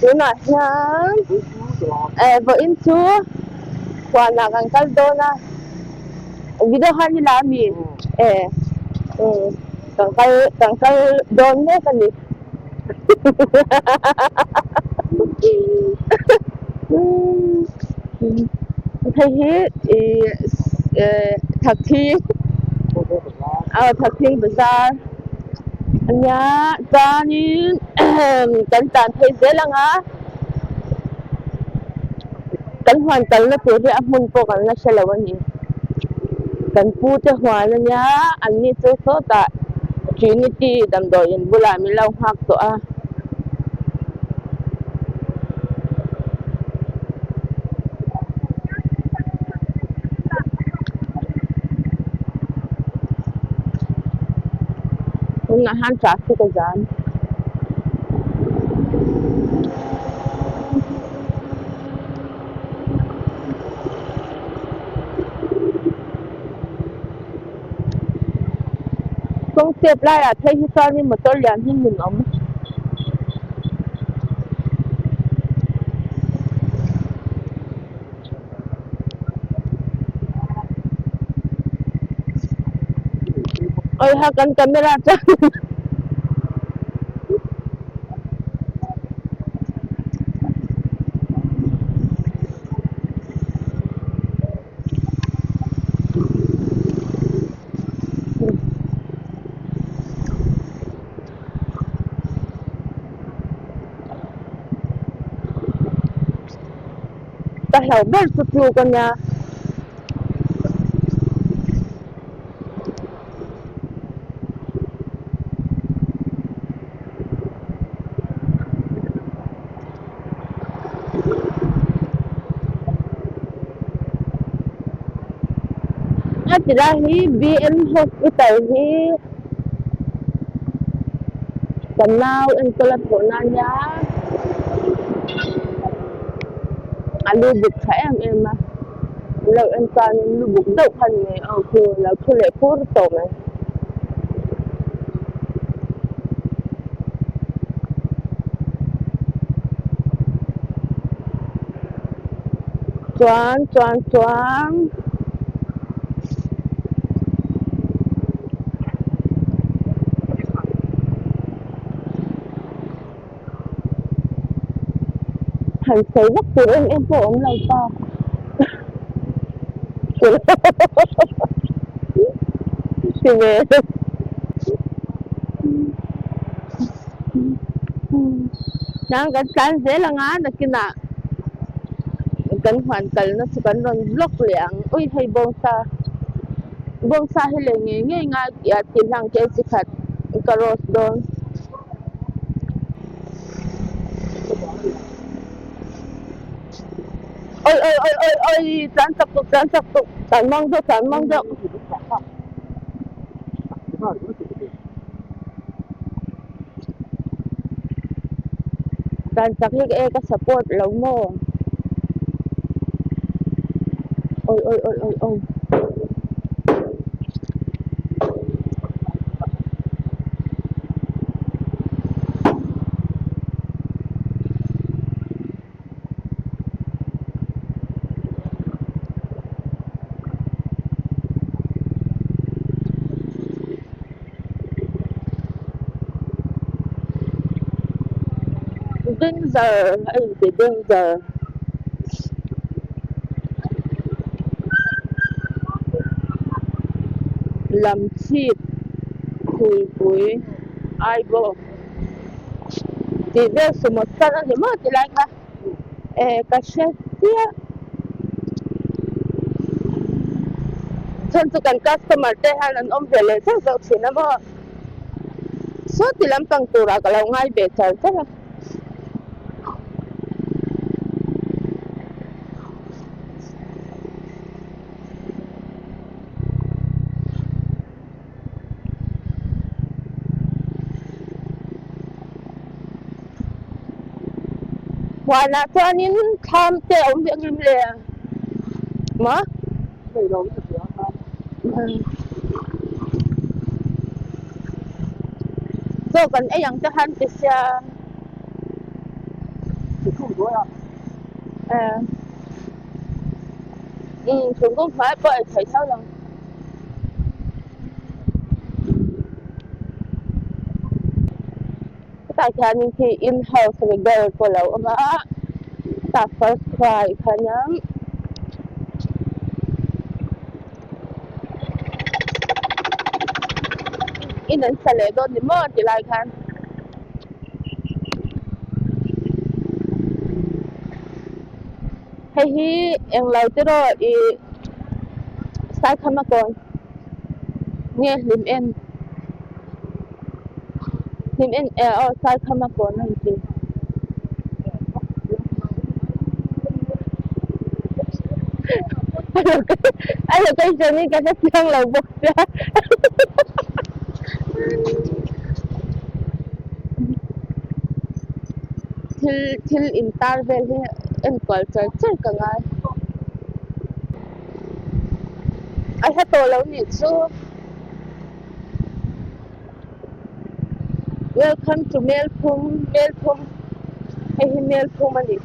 Tunah hian eh vawiin chu huanah kan kal dawn a video khan i la ami eh umm kan kal kan kal dawn mek a ni hei hi ih eh thakthi aw thakthing bazar a nia chuanin kan tan phei zel ang a kan huan kalna tur hi a hmun pawh kan la hre lo a ni kan pu te huan a nia an ni chu sawtah Trinity damdawi in bulah min lo nghak tawh a. Tunah hian traffic a zam. Kawng step laiah phei hi chuanin motor lian hi hmun awm. Awiha kan camera chuan Ka hlauh ber chu tluk a nia. A ti lai hi BM Hospital hi ka nau enkawl a thawh na ania a lu buk tha em em a an lo en chuanin lu buk deuh kha a ni ngei ang chu lo thu leh fur tawh mai. Chuan chuan chuan han sawi vak tur em em pawh a awm lo ta ti ve Nang kan tlan zel ang a nakinah kan huan kalna chu kan rawn vlog leh ang ui hei bawngsa bawngsa hi lei ngei ngei ngai tih a thil hlang tel chi khat ka roast dawn. Oi oi oi oi oi tlan chak tuk tlan chak tuk tlan mang deuh tlan mang deuh. Tlan chak hi e ka support lo maw? Oi oi oi oi oi. Danger a inti danger. Lam chhip Khuipui Aibaw tih vel sumo stand a ni maw ti lai kha eh ka hre chiah. Chhan chu kan customer te hian an awm ve leh zauh zauh thin a maw saw ti lampang turah ka lo ngai ve char char a. Huanah chuanin thlam te a awm ve ang em le maw chaw kan ei ang te khan ti sia. Umm thingkung hnuai pawh ei theih tho lo. Hetah hianin khi in house regal pawh a lo awm a, hetah first cry kha nia. In an sa leh dawn ni maw ti lai khan. Hei hi englo te rawh ih Saikhama kawn nge hlim en hlim en eh aw Saikhama kawn a inti. A location hi ka hre chiang lo bawk sia. Thil thil intar vel hi enkual char char ka ngai. A hla tawh lo nih chu. Welcome to Melphum Melphum hei hi Melphum a ni.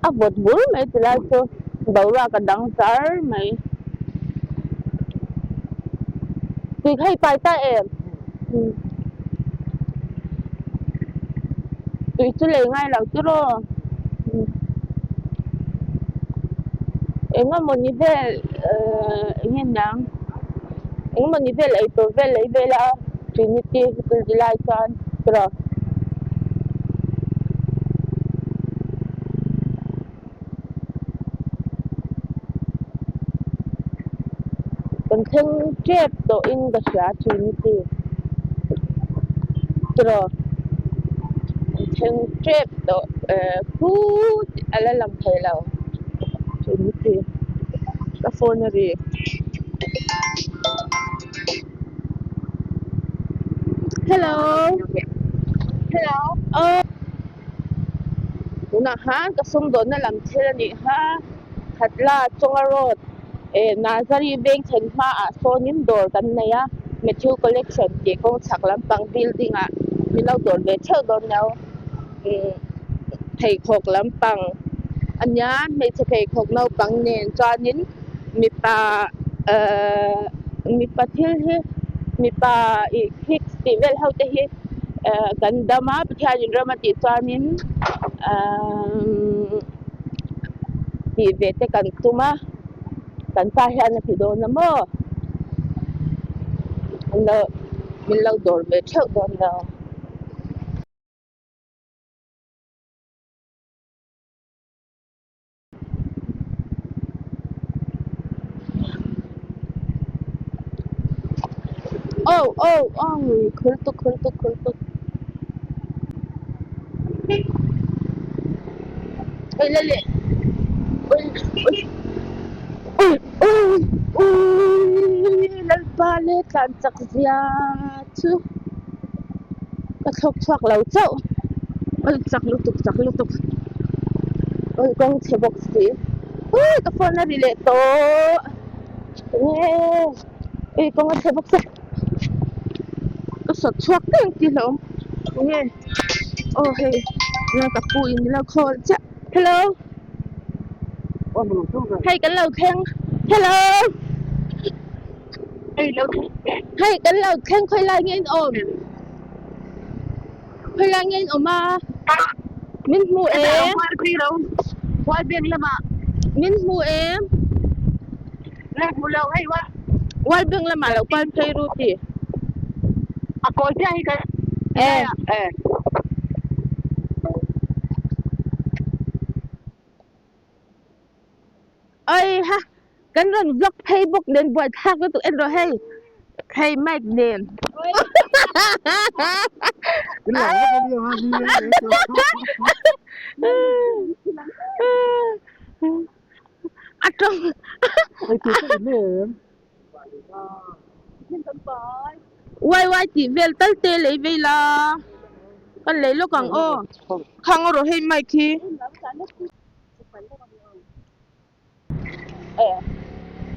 A vawt bur mai ti lai chu boruak a dang char mai. Tui kha i pai ta em? Tui chu lei ngai lo chu raw. Eng emaw ni vel eng nge niang eng emaw ni vel eitur vel lei vel a Trinity hotel ti lai chuan tiraw. Kan thleng tep tawhin ka hria Trinity tiraw kan thleng tep tawh eh khut a la lang thei lo Trinity ka phone a ri. Hello hello aw. Tunah khan ka sumdawnna lam thil a nih kha Khatla Chawnga road eh Nazari veng thlen hmaah sawnin dawr kan nei a Matthew collection tih kawng chhak lampang building ah min lo dawr ve theuh dawn lo umm pheikhawk lampang a nia hmeichhe pheikhawk naupang nen chuanin mipa ehh mipa thil hi mipa ih kicks tih vel ho te hi. Eh kan dam a Pathianin ram a tih chuanin ahh tih ve te kan tum a kan pa hian a ti dawn a maw min lo dawr ve theuh dawn lo. Oh oh oh khul tuk khul tuk khul tuk oi la leh oi oi oi oi oi lalpa le tlan chak zia chu ka thlawk chhuak lo chauh oi chak lutuk chak lutuk oi kawng chhe bawk si ui ka phone a ri leh tawh enge ui kawng a chhe bawk si ka sawt chhuak reng tih hlauhawm enge aw hei ka pu in min lo call chiah hello hei kan lo thleng hello. Hei kan lo thleng khawi lai nge in awm khawi lai nge in awm a min hmu em min hmu em World Bank lamah lo kal phei ru tih. E. Oi ha kan rawn vlog phei bawk nen buaithlak lutuk en rawh hei hei mic nen. A tawng. Uai uai tih vel tal te lei vei la kan lei lawk ang aw khang erawh hei mic hi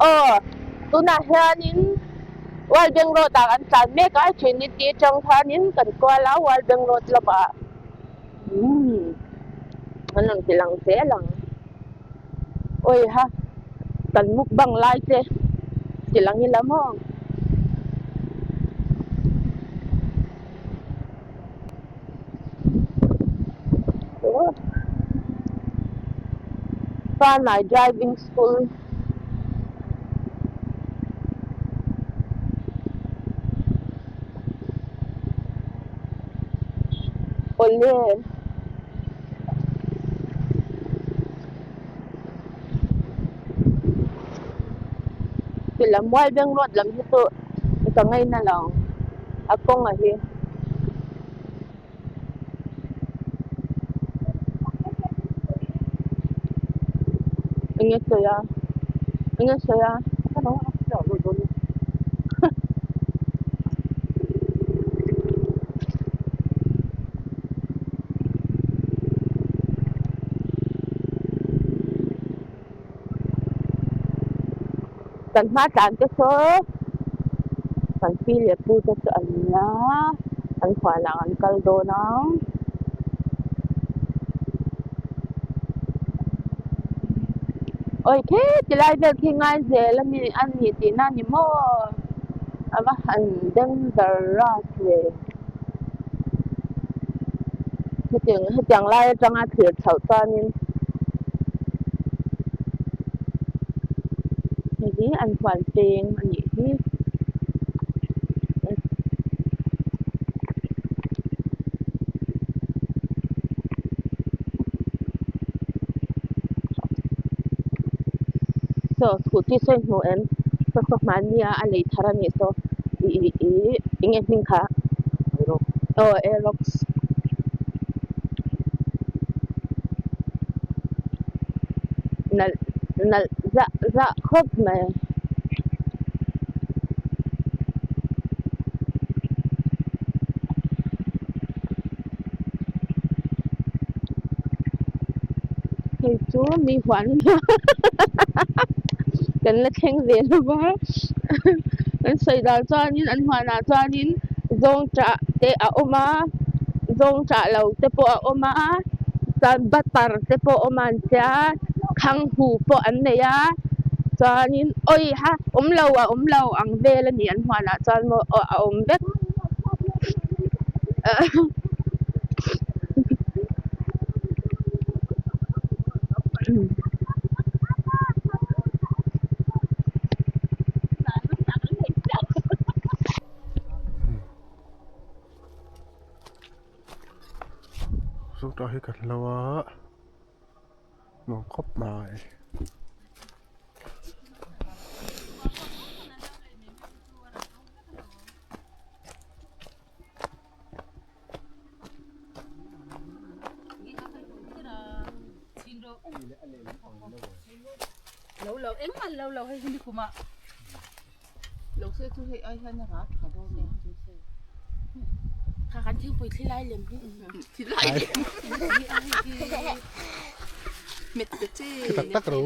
aw tunah hianin Wild Bank Road ah kan tlan mek a Trinity atang khanin kan kual a Wild Bank Road lamah umm an rawn ti lang zel ang. Awiha kan mukbang lai te ti lang ila maw? Fanai driving school awle. Ti lam mual beng road lam hi chu ka ngaina lo a kawng a hi. Enge sawi a enge sawi a. Kan hma tlan te saw kan pi leh pu te chu an ni a an huanah an kal dawn a. Awi khi ti lai vel khi ngai zel a ni a ni tihna a ni maw a va han dangerous ve. Hetiang hetiang lai atanga thlir chhoh chuanin hei hi an huan peng a nih hi. Saw scooty saw in hmu em saw saw hmanni a a lei thar a nih saw ih ih eng nge hming kha aw aerox nalh nalh zah zah khawp mai. Hei chu mi huan a nia kan la thleng ve lo va an sawi dan chuanin an huanah chuanin zawngṭah te a awm a zawngṭah lo te pawh a awm a chuan butter te pawh a awm a an tia khanghu pawh an nei a chuanin awi ha awm lo a awm lo ang vel a ni an huanah chuan maw aw a awm vek. Zawngṭah hi kan lo a nuam khawp mai. Tak tak ro.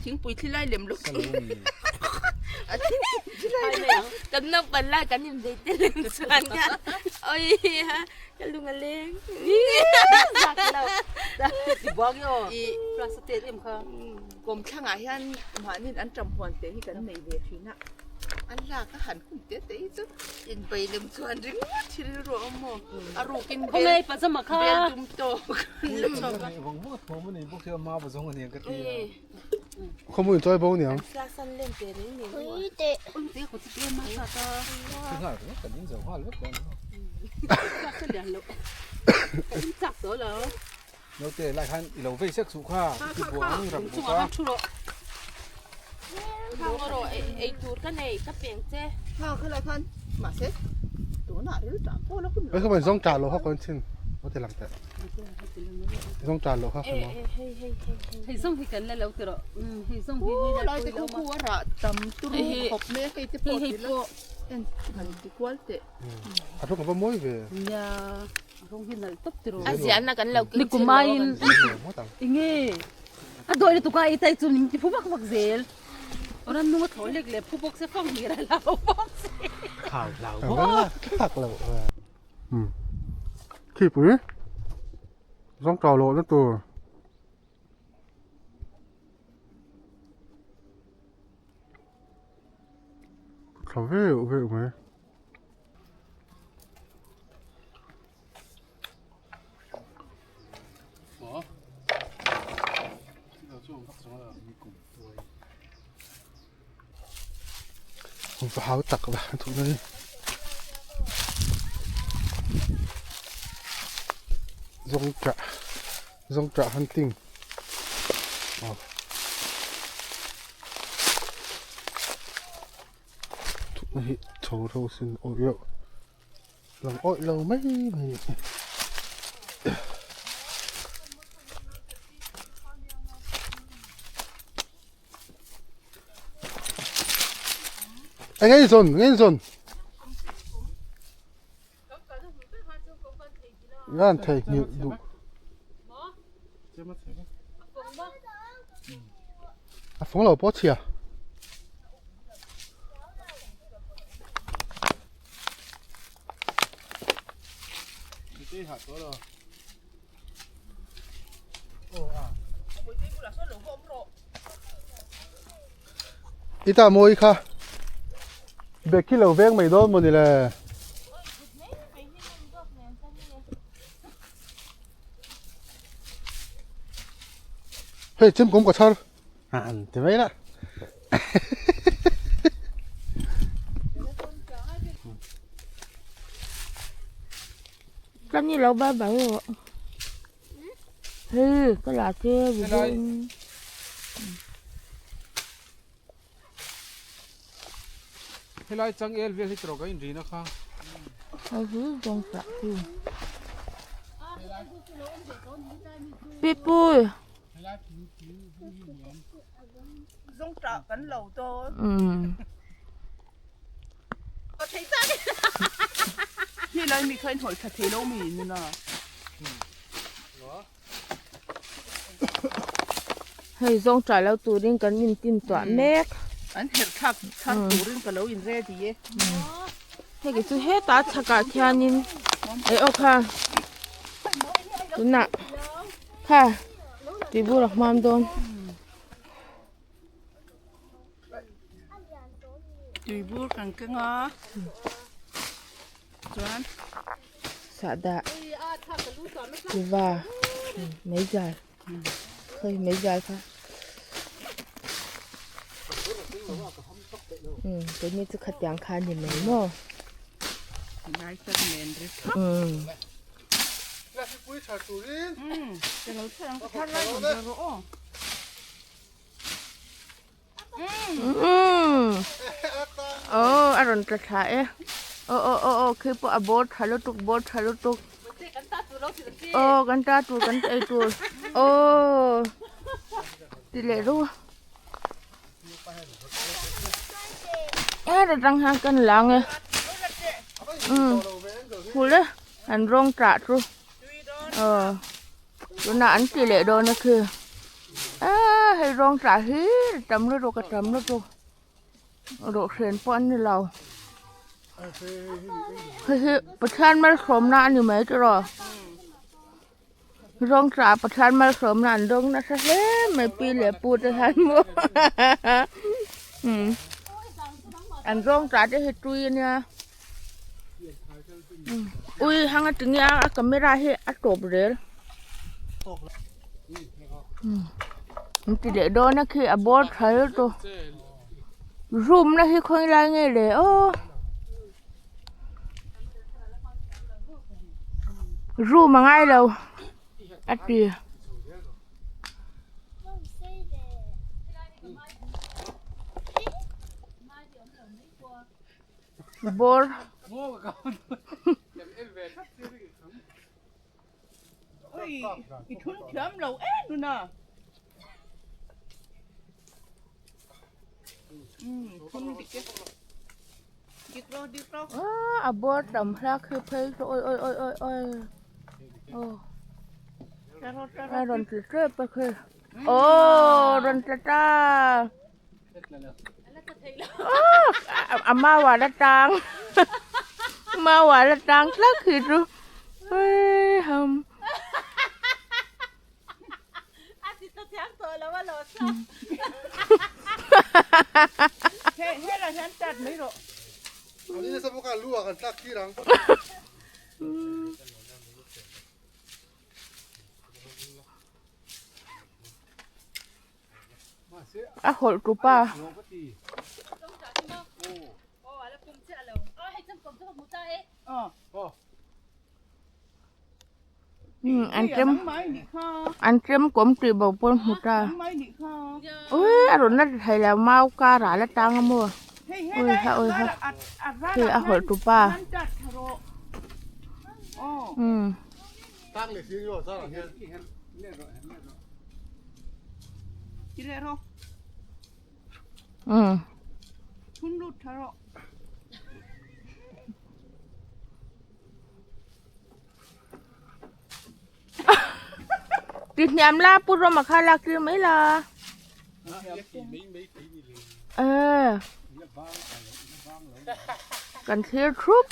Thingpui thli lai lem lutuk a thingpui thli lai lem kan naupan lai kan inbei te lem chuan kha oi ha ka lung a leng Kawmthlangah hian mahniin an ṭam huan te hi kan nei ve ṭhin a. An lak a han hun te te hi chu inbei lem chuan ringawt thil rawh awm maw a rukin bel bel dum tawk an la chhuak a. Khawmu in chawi bo niang. Naute lai khan i lo vei sek suh kha i buang rak bawk a. Hei kha zawng tah loh kha kawn chin a ti lang teh zawng tah loh kha khaw hei zawng hi kan la lo ti rawh hei zawng hi hei lai te khu khu a rah tam turu khawp mai a hei te pawh ti la en han ti kual teh a thu ka va mawi ve nia rawng hi nalh tawp ti rawh a ziahna kan lo ni kumaiin enge a dawi lutuk a i tai chu min ti phu vak vak zel Ran nung a thaw lek leh phu bawk se fang hlir a hlau bawk se. Hlau hlau bawk. Thak lo. Khi pui. Zawng tau lo na tur. Thla veu veu mai. Va hau tak va thu na ni zawng tah zawng tah hunting aw thutna hi chho ro sin awih loh. Lang awih lo mai mai ni. Eng nge zawn nge zawn Ngan thei nghilh duh A fawng lo pawh chhia. I ta mawi kha bag khi lo veng mai dawn mawni le. Hei chem kawm ka chhar. An ti mai la. Ka ni lo bye bye rawh. Hei ka la che video in. Helai changel vel hi tawrh ka inrin a kha. Hei hi zawng tah hi. Pipui. Zawng tah kan lo dawn. Helai mi kha in hawlh tha thei lo mi nuna. Hei zawng tah lo turin kan in tin tuah mek. An herh thlak thar turin ka lo in ready e. Hei ki chu hetah chhakah khianin eh aw kha tunah kha tui bur a hmam dawn. Tui bur kan keng a chuan. Sahdah tiva meizal khawi meizal kha umm keini chu khatiang kha a ni mai maw umm. Umm aw a rawn tla thla e aw aw aw aw khi pawh a bawr tha lutuk bawr tha lutuk aw kan ta tur kan ei tur aw ti leh ru e atang hian kan lang e umm hul e an rawng tah chu aw. Tunah an ti leh dawn a khi eee hei rawng tah hi tam lutuk a tam lutuk dawhkhen pawh an ni lo hei hi Pathian malsawmna a ni mai tiraw rawng tah Pathian malsawmna an dawng nasa hle mai pi leh pu te hian maw an rawng tah te hi tui a nia. Ui hang a tinge a camera hi a tawp rel. An ti leh dawn a khi a bawr tha lutuk room na hi khawi lai nge le aw room a ngai lo a ti. Bawr. Oi, i thun thiam lo e nuna. Thun dik e. Dik ro, dik ro. Ah, a bawr tam hlak hi phei chu oi oi oi oi oi. Oh. A rawn ti tep a khi. Oh, rawn tla ta. A mau ah la tang mau ah la tang tlat khi chu hei ham A hawlh tu pa. An chem an chem kawm tih bo pawn hmu ta. Ui a rawn la thei lo mau kar ah la tang a maw. Ui ha ui ha hei a hawlh tu pa. Umm. Umm. Ti hniam la pu Roma kha lak tir mai la. Ờ. Kan thlir thup.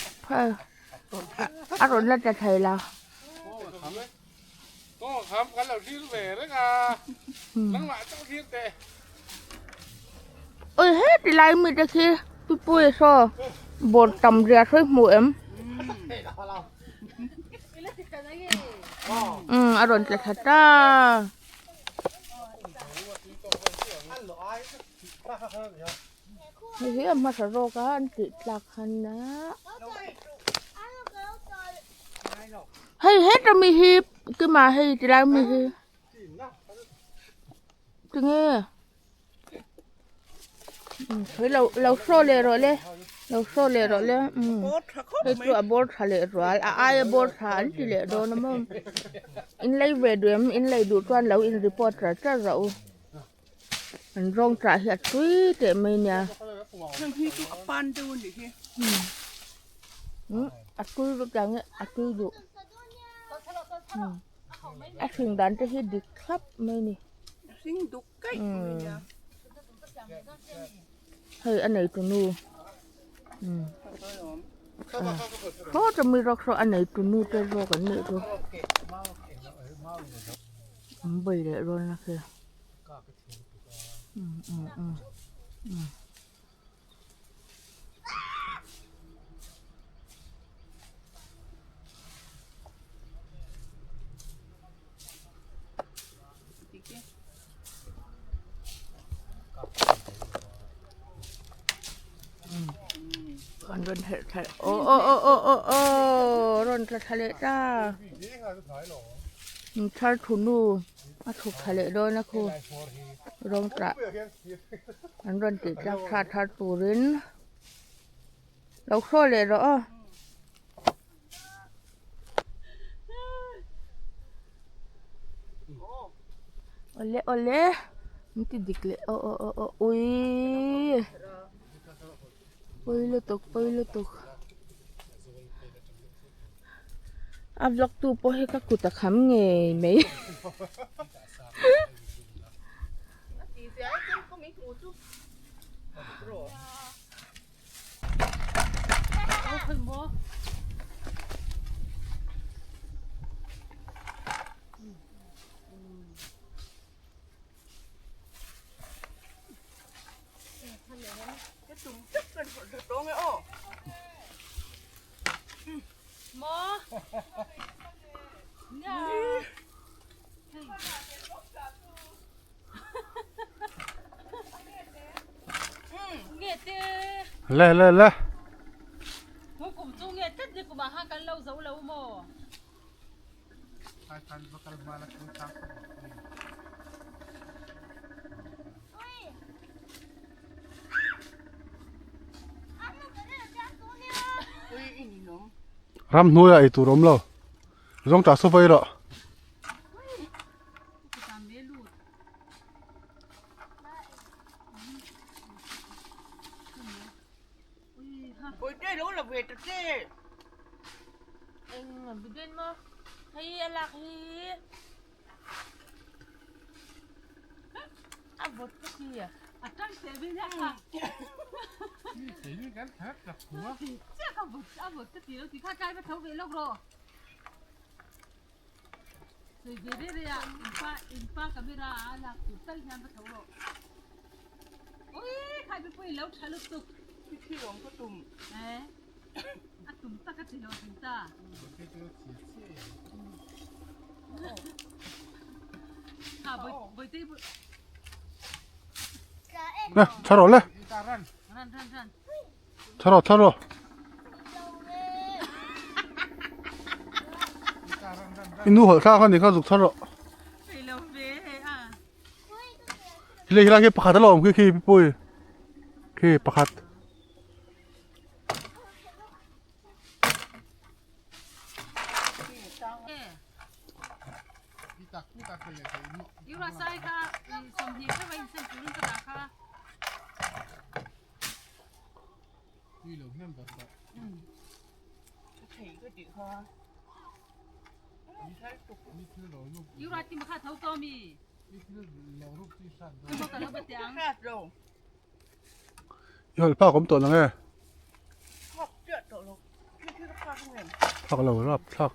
A rawn la tla thei lo. Ui hết ti lai mi te khi pi pui saw bawr tam zia sawi hmu em. Umm a rawn tla tha ta. Hei hi a hmasa zawk a an tih tlak han a. Hei heta mi hi kima hei ti lai mi hi tinge hei lo lo show leh rawh le lo show leh rawh le umm hei chu a bawr tha leh zual a aia bawr tha an ti leh dawn a maw in lei ve duh em in lei duh chuan lo in report char char rawh u. An rawng tah hi a tui teh mai nia. Heng hi chu a pan deuh a nih hi. Umm a tui lut ang e a tui duh. A hring dan te hi dik thlap mai a ni. A hring duk kaih mai nia. Hei a nei tu nu. Umm saw ta mi rawk saw a nei tu nu te zawk an nih chu. An bei leh dawn a khi. An rawn herh thla aw aw aw aw aw aw rawn tla thla leh ta thar thu nu a chhuk thla leh dawn a khu rawng tah an rawn tih tlak thla thar turin lo hraw leh rawh aw. Awle awle min ti dik leh aw aw aw aw uii pawi lutuk pawi lutuk a vlog tu pawh hi ka kut a kham ngei mai. nge te. Le le le. Tu kum chu nge tlat ni kumah khan kan lo zo lo maw? Ram hnuaiah ei tur a awm lo. Zawng tah saw vai rawh. Le tha rawh le tha rawh tha rawh i nu hawlh thlak a nih kha zuk tha rawh khi lai khi pakhat a lo awm khi khi pui khi pakhat. I hawlh phak awm tawh nang e. Phak lo rap thlak.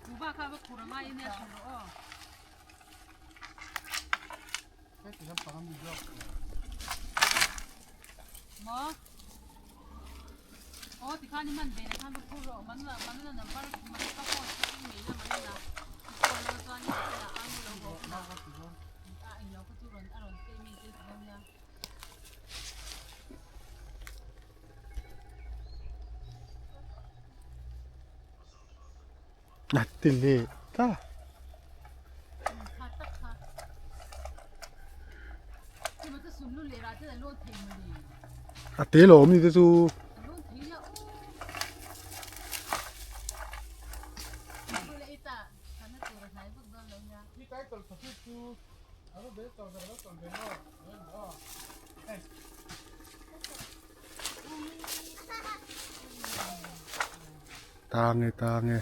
A ti leh ta. A te lo awm ni te chu. Tang e tang e.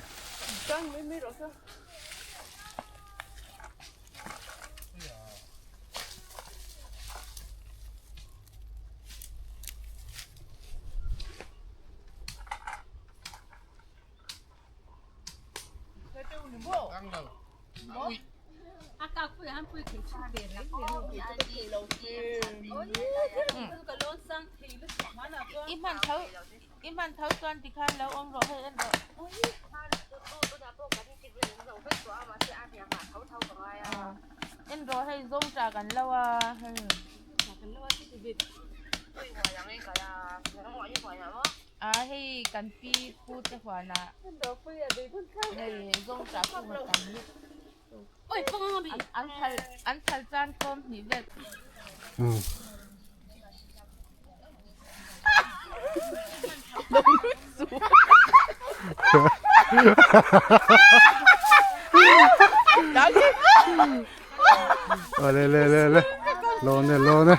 I hman tho i hman tho chuan tikhan lo awm rawh hei en rawh. En rawh hei zawng tah kan lo a hei. A hei kan pi pu te huanah hei zawng tah pawh a tam an phal an phal chuan tlawm hnih vel. Le le le le lawn e lawn e.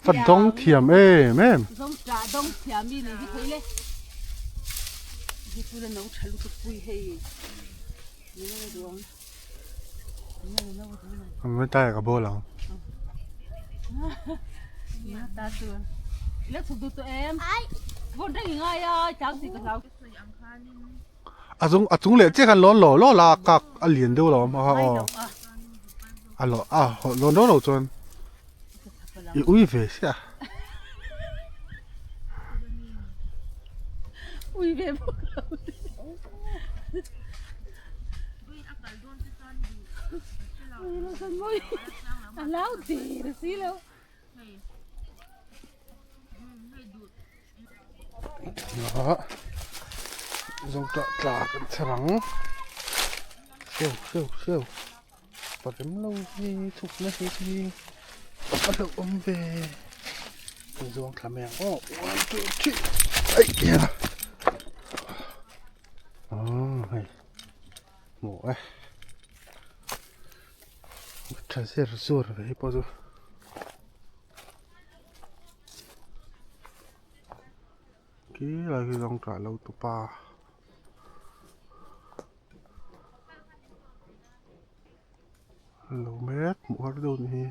Ka dawng thiam em em. Hei chu la no tha lutuk pui hei ni lo duang An tai ka ball ang. Ta chuan ila chhuk duh tawh em? Vawn reng i ngai a chang tih ka hlau. A chung a chung leh chiah khan lawn law law la a kak a lian deuh lo a aw a law a lawn rau rau chuan i ui ve sia. Ui ve bawk lo. A lau der si lo. Zawngṭah tla kan chher ang hreu hreu hreu pa rem lo hi chhukna hi hi a hlauh awm ve zawng thla mai ang aw one two three aih hian a hei hmuh e tha zer zur ve hi pawh chu. Khi lai khi zawng tah lo tupa lo mek hmuh har deuh ni hi.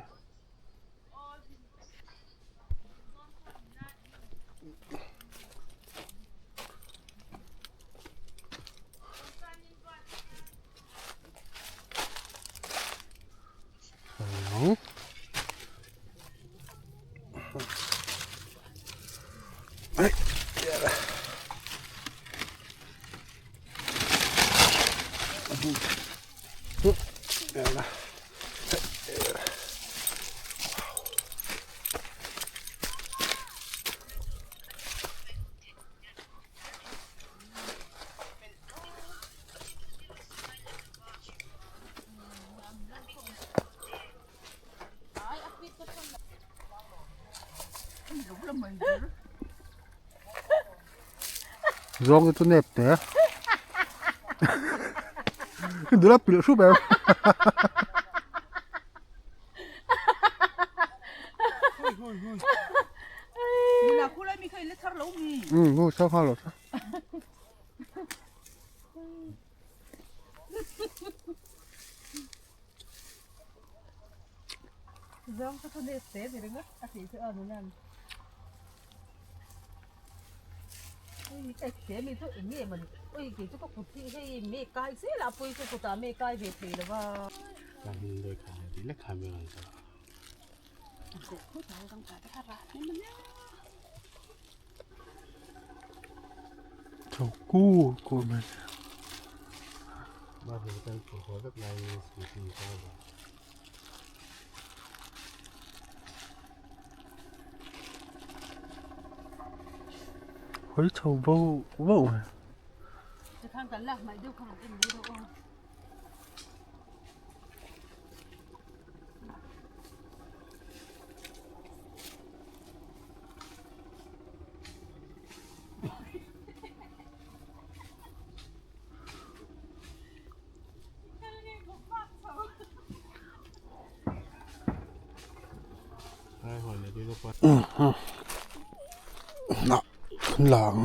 Zawng hi chu nep teh dula pilh hrup em um sao nghal lo Zawng chu thu nep te ni ringawt a tih chu a nunan. Ui ka hre mi chu eng nge mawni ui kei chu ka kut hi hei me kai zel a pawi chu kutah me kai ve thei lo va. Chho kur kur mai. Hawi chho vo vo mai. Lang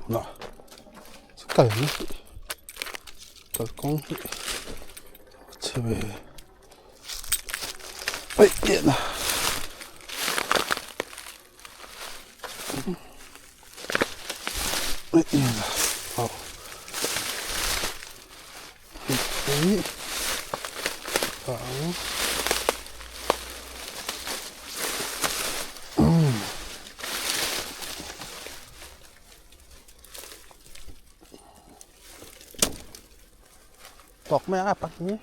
lah kal na hi kalkawng hi a chhe ve paih piah na. Tawk mai a pahnih.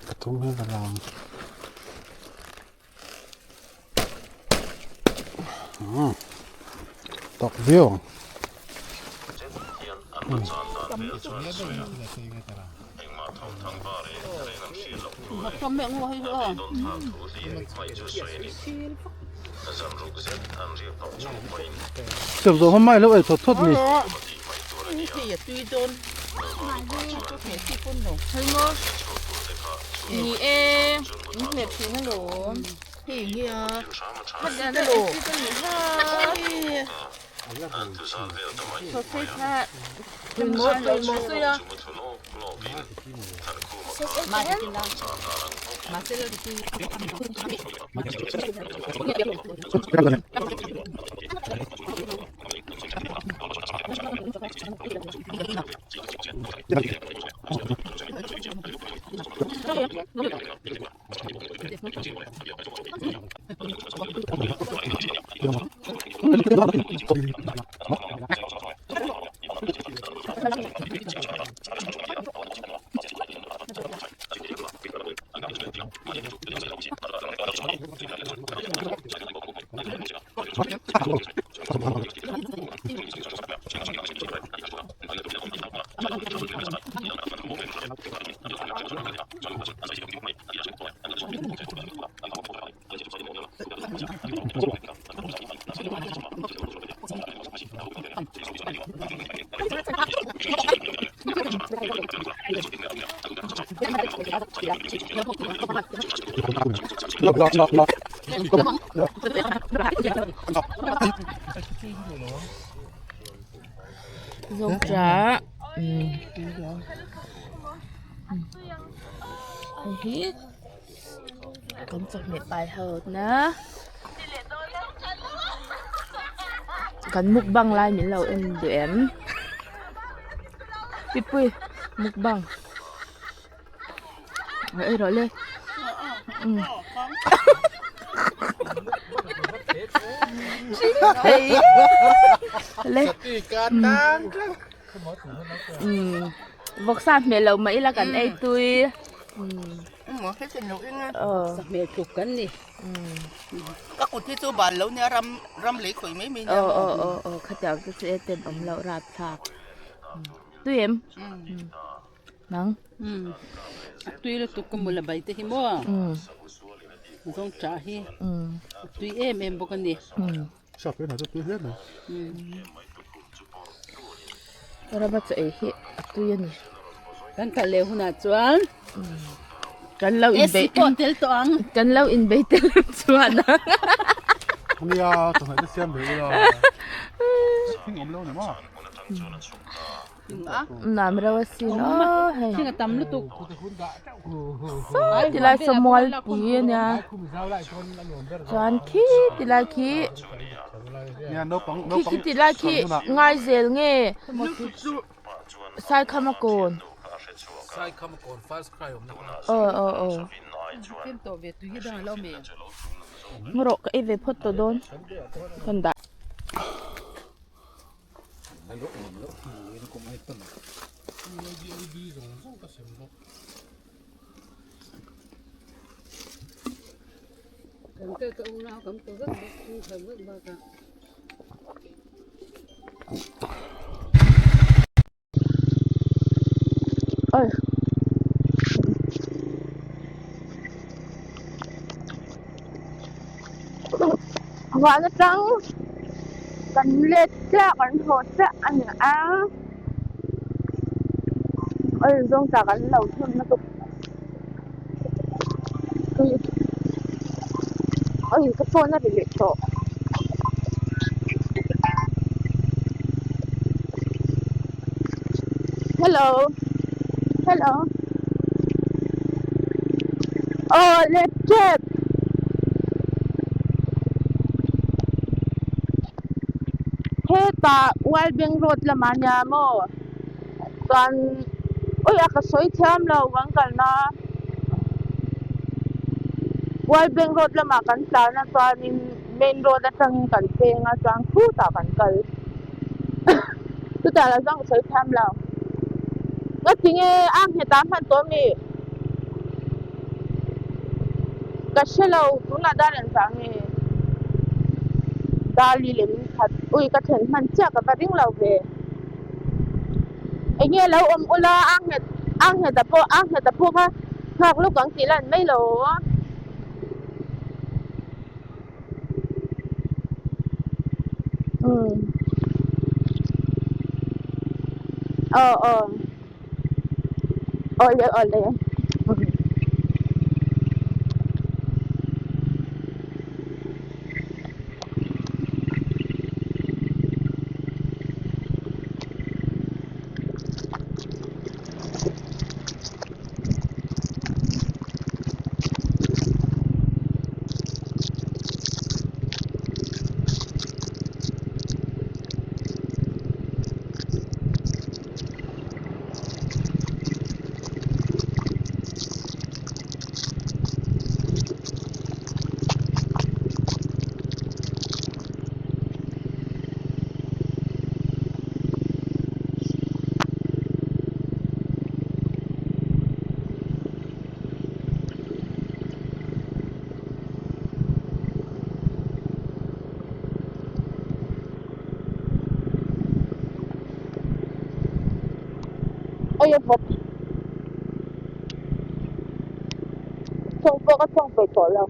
Ka tum hi ka lam. Tawk viau ang. Chep zawh hma mai lo ei thawt thawt ni. Ni e, min hmet thin alawm. Hei nia. Khat a lo. Sausage kha Tuimaw tuimaw sawi a. Zawngṭah hei hi kan chawhmeh pai ho na kan mukbang lai min lo en duh em Pipui mukbang ei rawh le le vawksa hmel lo mah ila kan ei tui Hmel tluk kan ni. Ka kut hi chu ban lo nia ram ram lei khawih mai mai nia. Aw aw aw aw khatiang chu chu e ten awm loh rapthlak. Tui em? Nang? A tui lutuk ka mula bai te hi maw? Zawng tah hi a tui em em bawk a ni. Sap hi a tui hle mai. Rama chaw ei hi a tui a ni. Kan kal leh hunah chuan kan lo AC pawh tel tawh ang. Kan lo inbei tel chuan a. Nia chawhmeh te siam ve ula. Thing awm lo ni maw? Nam reuh asin aw hei. Thing a tam lutuk. Saw tilai saw mualpui a nia. Chuan khi tilai khi khi khi tilai khi Ngaizel nge Saikhama kawn. Aw aw aw. Ngaw rawh ka ei ve phawt tawh dawn. Kan dah. Oi. Huan atang kan let chiah kan haw chiah a ni a oi zawng tak an lo thun lutuk oi ka phone a ri leh tawh. Hello hello aw let tep hetah Wild Bank road lamah ania maw chuan awi a ka sawi thiam lo kan kalna Wild Bank road lamah kan tlan a chuanin main road atangin kan peng a chuan khutah kan kal chutah lah chuan ka sawi thiam lo ngatinge a nghet ah hman tawh ami ka hre lo tunah dar engzah nge dali lem khat ui ka thlen hman chiah ka va ring lo ve enge lo awm ula a nghet a nghet a pawh a nghet a pawh kha nghak lawk ang tih lan mai lo. Aw aw awle awle. Ui a vawt. Chawng pawh ka chawng peih tawh lo.